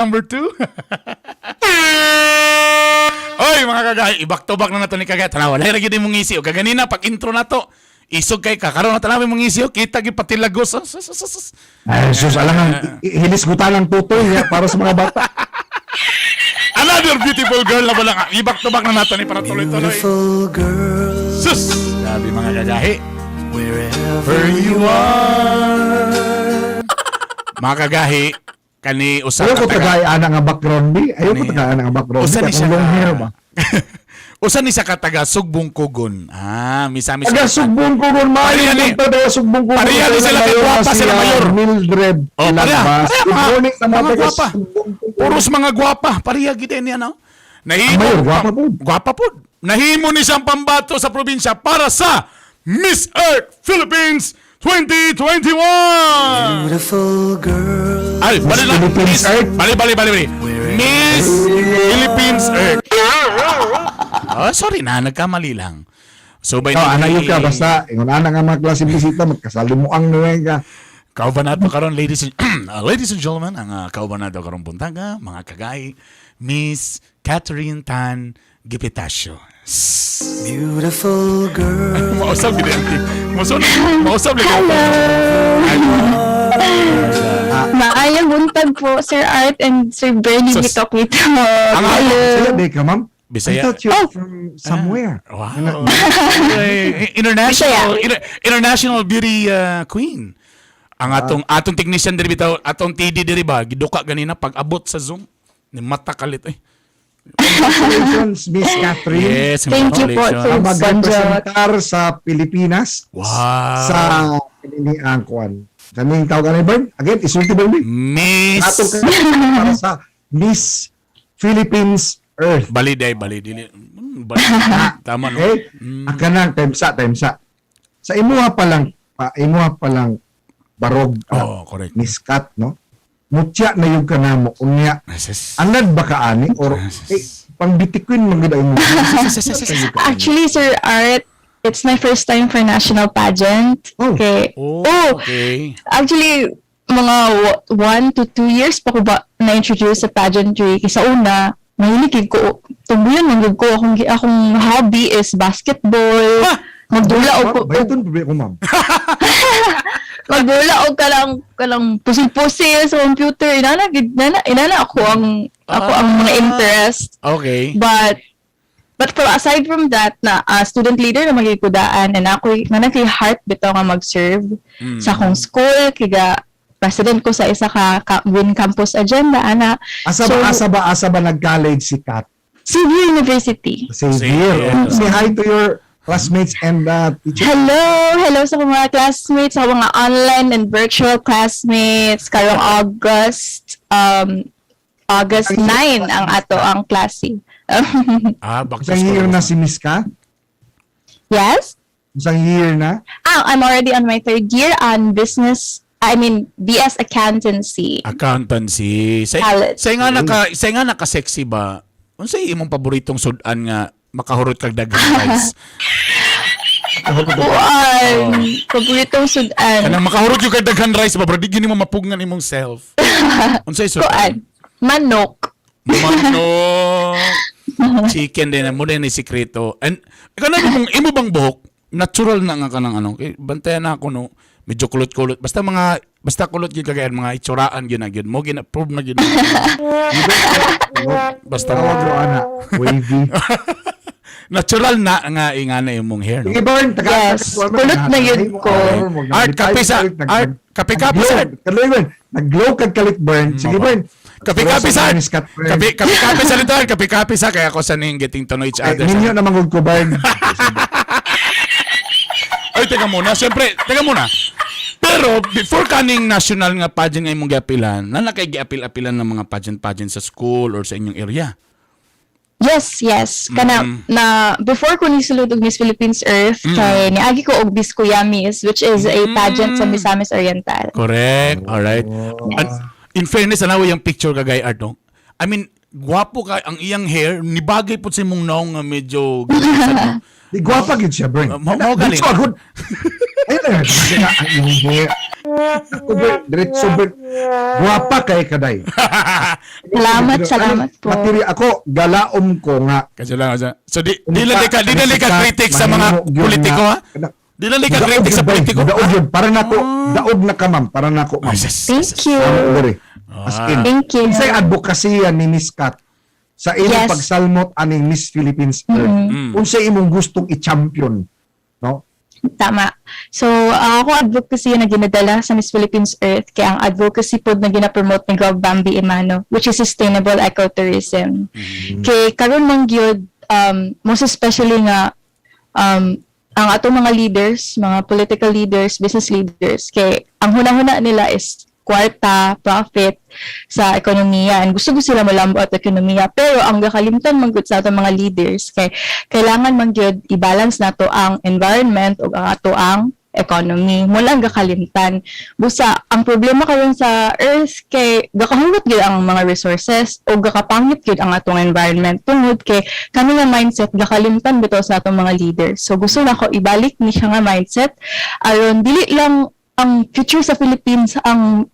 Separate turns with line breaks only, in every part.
Number two. Oy, mga kagay, i-back to back na nato ni kagay. Tanawa, lahi ra gyud imong ngisi. O kaganina pag intro na to, isog kay ka. Karon na tanawa imong ngisi, oh, kita gyud pati lagos. Oh, sus, sus, sus.
Ay, sus, alangan, hilis guta lang tutoy niya para sa mga bata.
Another beautiful girl na ba lang. I-back to back na nato ni para tuloy-tuloy.
Beautiful girl,
Sus! Grabe, mga kagahi.
wherever
Where you are. Mga kagahi, kani usa
Ayaw ko
ka taga-
tagay ana nga background bi. Ayaw ko
Ani-
tagay ana nga background.
Usa
Bi.
ni siya
Akong long
ka-
hair ba?
Usa ni siya ka taga Sugbong Kugon. Ah, misami
Taga Sugbong Kugon, maayo
Pareha ni-
punta taga Sugbong Kugon.
Pareha ni sila kay
Mayor
gwapa
na si,
sila, Mayor.
Mildred
Oh, pareha.
Lagbas.
Pareha,
Good morning sa mga
mga
taga
gwapa.
Sugbong Kugon.
Puros mga gwapa. Pareha gid ni ano. Nahimo
Ang mayor, gwapa pod.
Gwapa pod. Nahimo ni siyang pambato sa probinsya para sa Miss Earth Philippines 2021.
Beautiful girl,
Ay, bali lang.
Philippines
Miss
Earth.
Bali, bali, bali, bali. Miss Philippines Earth. Oh, sorry na, nagkamali lang. So, by
Ikaw, anayo ka, basta, ingon ana nga mga klase bisita, magkasalimuang na ka.
Kauban nato karon, ladies and gentlemen, ang kauban nato karon buntaga, mga kagay, Miss Catherine Tan Gipitasio.
Beautiful girl,
Mausap gid ang team. Mausap, mausap gid.
Maayong buntag po, Sir Art and Sir Bernie.
Sus.
Bitok nito.
Ang
Hello.
Bisaya, di ka, ma'am?
Bisaya.
I thought you're
Oh.
from somewhere.
Wow. Ay, international international beauty queen. Ang atong technician diri bitaw, atong TD diri ba, giduka ganina pag abot sa Zoom. Ni mata kalit eh.
Congratulations, Miss Catherine.
Yes,
Thank you po,
congratulations.
sir.
Ang magrepresentar sa Pilipinas sa ini ang kuan. Kaning tawag ani, Bern? Again, isulti, Bern.
Miss
Ato ka para sa Miss Philippines Earth.
Bali day, bali dili. Bali. Tama no.
Okay? Ang kanang temsa, temsa. Sa imuha pa lang, imuha pa lang barog
Oh, correct.
Miss Kat, no? Mutya na yung kanamo unya.
Sis.
Anad ba ka ani or eh, pangbitikwin man gud ang imo?
Actually, Sir Art, it's my first time for national pageant.
Oh.
Okay.
Oh,
Oh,
okay.
actually, mga 1 to 2 years pa ko ba na-introduce sa pageantry. Kasi sa una, mahilig gid ko. Tumbuyan man gid ko. Akong hobby is basketball.
Ha!
Magdula og
Bayton pa ko, ma'am.
Magdula og kalang pusil-pusil sa computer. Inana gid nana inana ako ang mga interest. But for aside from that na student leader na magigudaan and ako na nagki heart bitaw nga mag-serve sa akong school kiga president ko sa isa ka Win Campus Agenda ana.
Asa ba
So-
asa ba nag-college si Kat?
Xavier University.
Xavier.
Xavier.
Say hi to your classmates and teachers.
Hello, hello sa akong mga classmates, sa akong mga online and virtual classmates karong August 9 ang ato ang klase.
Ah, back to
Isang
school.
year na si Miss Kat?
Yes?
Isang year na?
Ah, I'm already on my third year on business, I mean, BS Accountancy.
Accountancy. Say,
College.
say nga naka sexy ba? Unsay imong paboritong sudan nga makahurot kag daghang rice?
Kuan, paboritong sudan.
Kanang makahurot yung kag daghan rice ba, bro? Di gyud nimo mapugngan imong self. Unsay
Kuan,
sudan?
manok.
Manok. Chicken din mo din ni sikreto. And ikaw na imong imo bang buhok natural na nga kanang ano? Kay bantayan na ako no. Medyo kulot-kulot. Basta kulot gyud kagayan mga itsuraan gyud na gyud. Mo gina-approve na gyud. Basta
Tawag mo ana. Wavy.
Natural na nga ingana imong hair no.
Sige, Bern. Taga
Yes. Kulot na yun ko.
Art, kape art, kape-kape sa art.
Kape, Bern. Nag-glow kag kalit, Bern. Sige, Bern.
Kape-kape sa
Miss Kat, Bern.
Kape kape-kape sa lito, kape-kape sa kaya ako sa ning getting to know each
Eh,
other.
ninyo na manggod ko, Bern.
Ay, teka muna. Siyempre, teka muna. Pero before kaning national nga pageant nga imong giapilan, na kay giapil-apilan ng mga pageant-pageant sa school or sa inyong area?
Yes. Kana na before ko nisulod og Miss Philippines Earth kay niagi ko og Miss Kuyamis, which is a pageant sa Misamis Oriental.
Correct. All right. And in fairness, anaw yung picture kagay Art, no? I mean, gwapo ka ang iyang hair, nibagay po sa imong naong nga medyo no?
Di gwapa gid siya, Bern.
Mao galing.
Dito, good. Ayun lang. Kasi nga, ang imong hair. Ako, Bert, diretso, Bert. Guwapa kay kaday.
Salamat, salamat po.
Materi ako, galaom ko nga.
Kasi lang, kasi. So, di lang di ka critic sa mga politiko, ha? Di lang di ka critic sa politiko.
Daog yun. Para nako, daog na ka, ma'am. Para nako, ma'am.
Ay, sus.
Thank you.
Amo diri. As in.
Thank you.
Unsay advokasya ni Miss Kat sa imong pagsalmot aning Miss Philippines Earth? Unsay imong gustong i-champion? No?
Tama. So, ang ako advocacy na ginadala sa Miss Philippines Earth kaya ang advocacy pod na gina-promote ni Gov Bambi Emano, which is sustainable ecotourism. Kay karon man gyud, most especially nga ang atong mga leaders, mga political leaders, business leaders, kay ang hunahuna nila is kwarta, profit sa ekonomiya. And gusto ko sila malambo at ekonomiya. Pero ang gakalimtan man gud sa atong mga leaders kay kailangan man gyud i-balance nato ang environment ug ang ato ang economy. Mula ang gakalimtan. Busa ang problema karon sa earth kay gakahugot gyud ang mga resources o gakapangit gyud ang atong environment tungod kay kami nga mindset gakalimtan bitaw sa atong mga leaders. So gusto nako ibalik ni siya nga mindset aron dili lang ang future sa Philippines ang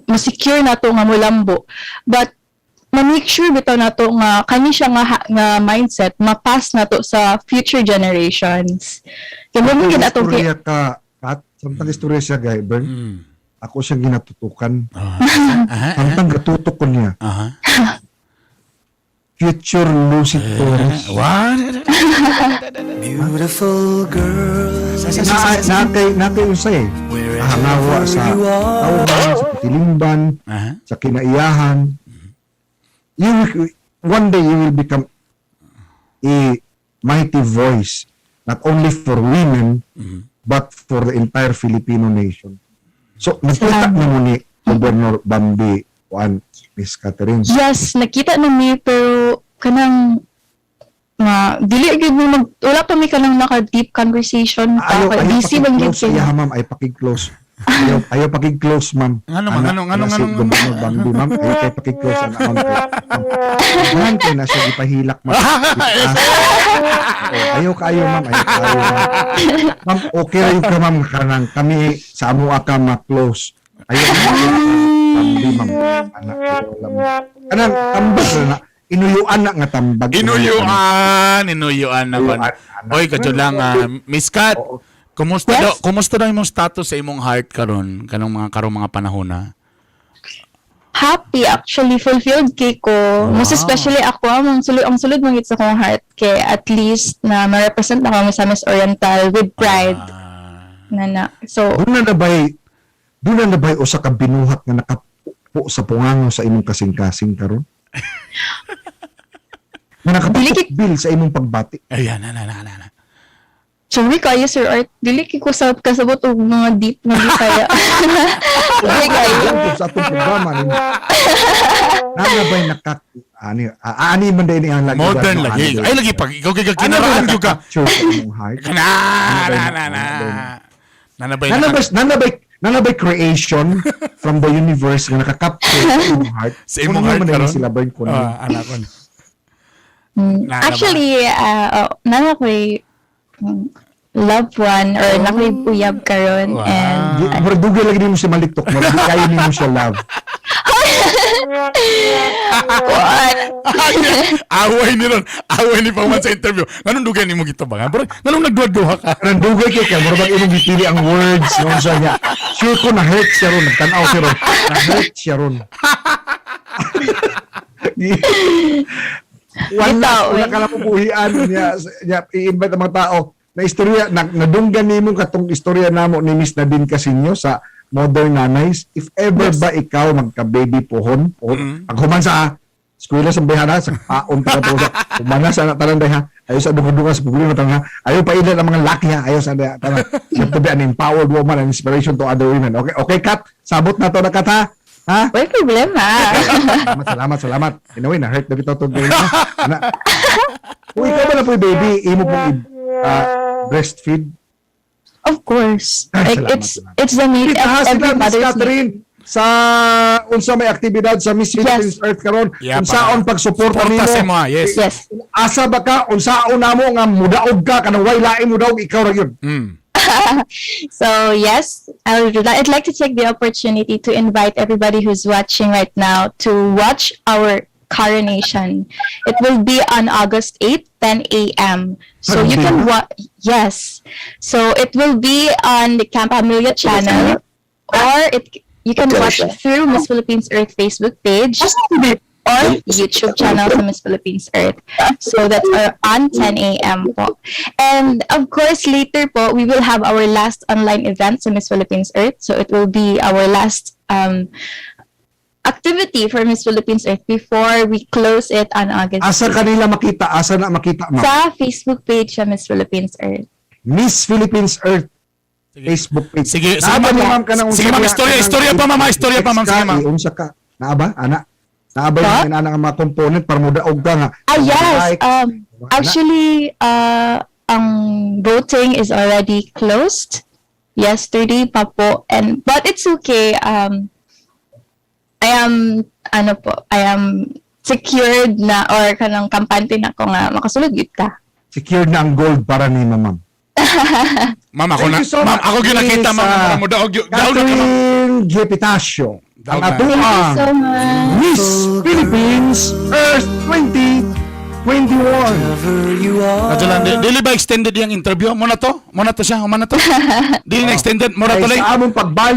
ma-secure nato nga mulambo, but ma-make sure bitaw nato nga kani siya nga, nga mindset ma-pass nato sa future generations. Kaya mo gid atong
Istorya ka, Kat. Samtang istorya siya, Guy Bern. Ako siyang ginatutukan. Samtang gatutok ko niya. Future Lucy Torres.
What?
Beautiful girl,
Na kay unsay hangawa
wherever
sa
you are.
tawhan, sa patilimban, sa kinaiyahan. One day you will become a mighty voice not only for women but for the entire Filipino nation. So nagkita na mo ni Governor Bambi Juan, Miss Catherine.
Yes, nakita na mi, pero kanang nga dili gyud mi mag wala pa mi kanang naka deep conversation pa
Ayaw,
kay
ayaw
busy man gyud
pakig-close
kay
iya, ma'am. Ay pakig-close. Ayaw, ayaw pakig-close, ma'am.
Ngano, ma'am?
Ana,
Ngano,
ana si
ngano,
Governor Bambi, ma'am. Ayaw kay pakig-close. Ana, ma'am. Ma'am, kay na siya gipahilak, ma'am. Oh, ayaw kaayo, ma'am. Ayaw kaayo, ma'am. Ma'am, okay ra yun ka, ma'am. Kanang kami sa amo ka ma-close. Ayaw ma'am. Bambi, ma'am. Ana, ayaw lang. Kanang tambag na na. Inuyuan na nga tambag.
Inuyuan, inuyuan na kon.
Inuyuan, anak.
Oy, kadyo lang, Miss Kat.
Oo.
Kumusta
Yes?
daw, kumusta daw imong status sa imong heart karon kanong mga karong mga panahon na?
Happy actually, fulfilled kay ko. Most especially ako ang sulod man gyud sa akong heart kay at least na ma-represent na kami sa Miss Oriental with pride na na. So
Doon na ba'y usa ka binuhat nga nakapupo sa pungango sa imong kasing-kasing karon? Nga nakapukbil sa imong pagbati.
Ayan, na na na na. Na.
Sorry kayo, Sir Art. Dili kay ko sa kasabot og mga deep nga Bisaya. Sorry kayo.
Lang sa atong programa nimo. Na ba'y naka ani ani man din ang lagi
Modern
no,
lagi.
ani
Ay lagi pag ikaw kay
Ano ba
kinaraan gyud ka.
nakapicture sa imong heart?
Kana na na na. Nanabay
Nanabay creation from the universe nga nakakapture sa imong heart?
Sa imong
Kuno
heart
man din
karon.
sila Bern kuno.
Ah, anak ko. Na, na ba?
Actually, oh, nana ko'y loved one or na ko'y uyab karon and
Murag dugay lagi nimo siya malitok, murag di kayo nimo siya love.
Kuan.
Away ni ron. Away ni Pangman sa interview. Nganong dugay nimo gitabangan? Pero nganong nagduha-duha ka?
Kanang dugay kay kay murag bag imong gipili ang words nga unsa niya. Sure ko na hurt siya ron, nagtan-aw siya ron. Na hurt siya ron. Wala,
Bitaw,
wala
eh.
ka lang buhian niya, niya i-invite ang mga tao na istorya na, nadunggan nimo katong istorya namo ni Miss Nadine Casino sa Modern Nanays. If ever ba ikaw magka-baby pohon, pohon pag human sa eskwela sa bayhana sa paon ta po sa humana sa tanan day ha, ayo sa dugong sa problema tanan ha, ayo pa ang mga laki ha, ayo sa tanan. You have to be an empowered woman and inspiration to other women. Okay, okay, Kat, sabot na to na, Kat, ha ha.
May problema.
Salamat, salamat, salamat. Anyway, na-hurt na bitaw to girl. Na. Kung ikaw ba na po, baby, imo pong breastfeed?
Of course.
Ay,
Like
salamat,
it's
salamat.
it's the need
Kita
of
sila,
every
Miss
mother's need.
Catherine, sa unsa may aktibidad sa Miss Philippines Earth karon,
Yeah,
unsaon pagsuporta
Suporta
nimo?
sa imo, yes.
Yes.
Asa ba ka unsaon namo nga mudaog ka kanang way lain mudaog, ikaw ra gyud.
So yes, I'd like to take the opportunity to invite everybody who's watching right now to watch our coronation. It will be on August 8, 10 a.m. So you can watch. Yes. So it will be on the Camp Amelia channel, or it you can watch through Miss Philippines Earth Facebook page or YouTube channel sa Miss Philippines Earth. So that's on 10 a.m. po. And of course, later po, we will have our last online event sa Miss Philippines Earth. So it will be our last activity for Miss Philippines Earth before we close it on August
Asa
8.
kanila makita? Asa na makita, ma'am?
Sa Facebook page sa Miss Philippines Earth.
Miss Philippines Earth
Sige.
Facebook page.
Sige, sige,
Naa ba
ma'am.
ni ma'am kanang
Sige, ma'am,
unsa
istorya,
kanang
istorya pa, ma'am, istorya pa, ma'am.
text
Sige,
ka,
ma'am.
Unsa ka? Naa ba? Ana? Naa ba
Pa?
yung ana nga mga component para modaog ka nga?
Ah, yes.
Like, ana?
Actually, ang voting is already closed yesterday pa po. And, but it's okay. I am, ano po, I am secured na or kanang kampante na ko nga makasulod gyud ka.
Secured na ang gold para ni ma'am.
Ma'am, ako
Thank
na.
you so
Ma'am,
much,
ako gyud nakita,
Miss,
ma'am. Ma'am, mo daog daog na ka, ma'am.
Catherine Gepitacio. Ang
Daog na.
Thank you
atuang
so much.
Miss Philippines Earth 2021.
Wherever you are.
Radyo lang, dili ba extended yung interview? Mo na to? Mo na to siya? Mo na to? Dili na extended? Mo na to
Kay
lang?
sa among pagbalik